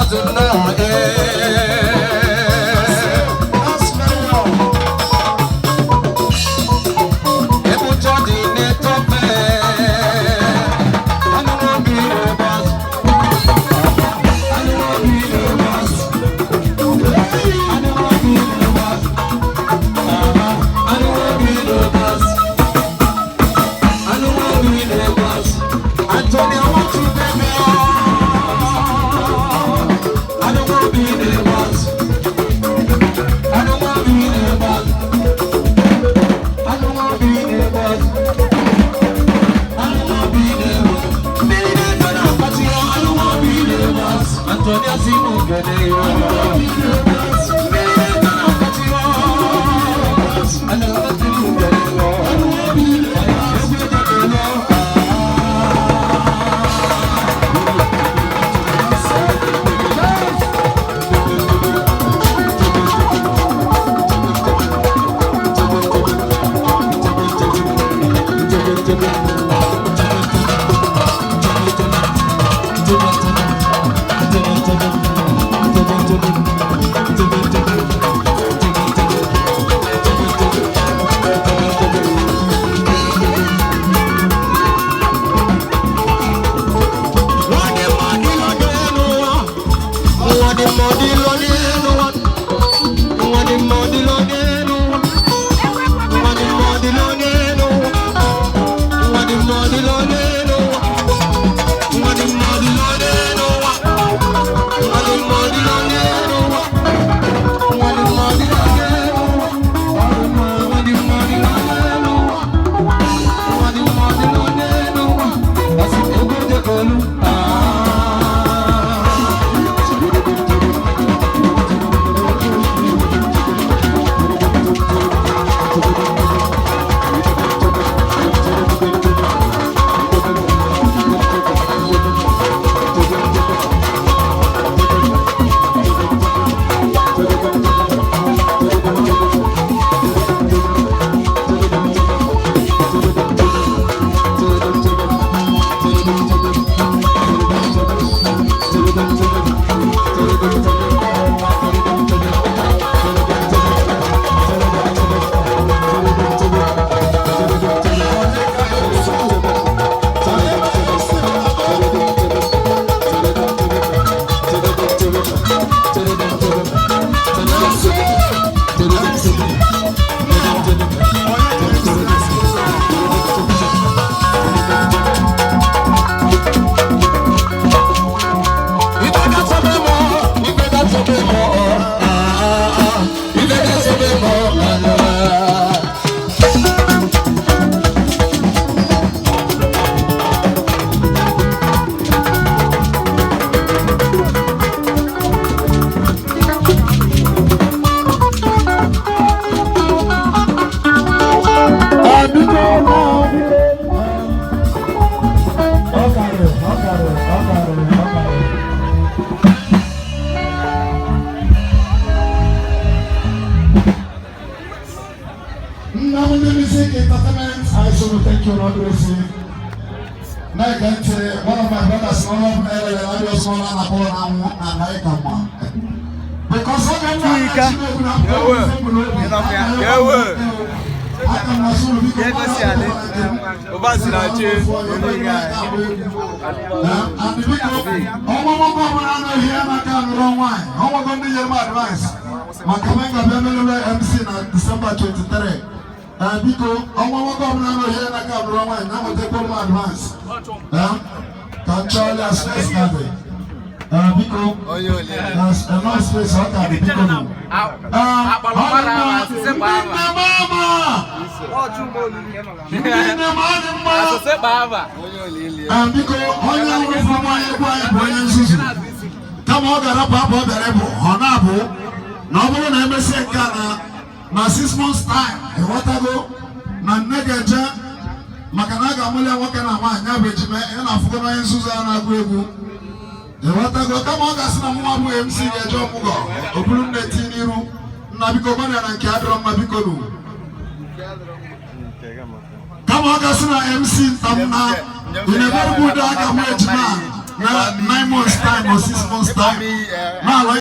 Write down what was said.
Azụ nnọọ ee. That's very well. Ebucha dị na-etofe. Anụ obi na-egbu azụ. Anụ obi na-egbu azụ. Anụ obi na-egbu azụ. Anụ obi na-egbu azụ. Anụ obi na-egbu azụ. Anthony, I want you, baby. Anụ obi na-egbu azụ. Anụ obi na-egbu azụ. Anụ obi na-egbu azụ. Anụ obi na-egbu azụ. Mmiri na-ezo na-akpati ya. Anụ obi na-egbu azụ. Anthony asị m kene ya. Mmiri na-ezo na-akpati ya. Anụ asị m kene ya. Egwu ejekele ya. Nnamdi Music Entertainment, I should thank you, Lord Gracie. Na-ege ntị, one of my brothers n'ụlọ m elele na ndị ọsọ na anapụ na anwụ na anaghị ka mma. Because oge nna Chuika. na Chineke na mkpụrụ Yewe. obi mbụ n'obi, Yewe. aka m na sụrụ biko, Ye gosi adị. Ụba si na chi. And biko, ọnwa nwoke ọbụla anọghị ya n'aka anụrụ nwaanyị, ọnwago ndị nyere m advice maka m ga-abịa merebe MC na December 23. Ee, biko, ọnwa nwoke ọbụla anọghị ya n'aka anụrụ nwaanyị, na nwetakwa m advice. Ee, ka m chọọ ya space na dị. Ee, biko, enough space ọ ka dị biko nụ. Ee, ọ dị mma, ndị nne m ama! Ndị nne m ọ dị mma! Ee, biko, onye nwụrụ nwaanyị egwu anyị bụ onye nzuzu kama ọ ga-arapụ abụ ọ bịara ịbụ ọ na-abụ na ọ bụrụ na emesie nke a na 6 months time, ịghọtago na nne ga-eje maka na a ga-amụli ya nwoke na nwaanyị ya bụ ejima ya na-afụgo na onye nzuzu a na-agụ egwu, ịghọtago, kama ọ ga-asị na mụnwa bụ MC ga-eje ọmụgwọ o buru nne ti n'iru nna. Biko gbanịa na nke adịrọ mma, biko nụ. Kama ọ ga-asị na MC ntam na ị na-emerugbu ụdị aka mụ ejima. Na Na 9 months time or 6 months time na-alọ.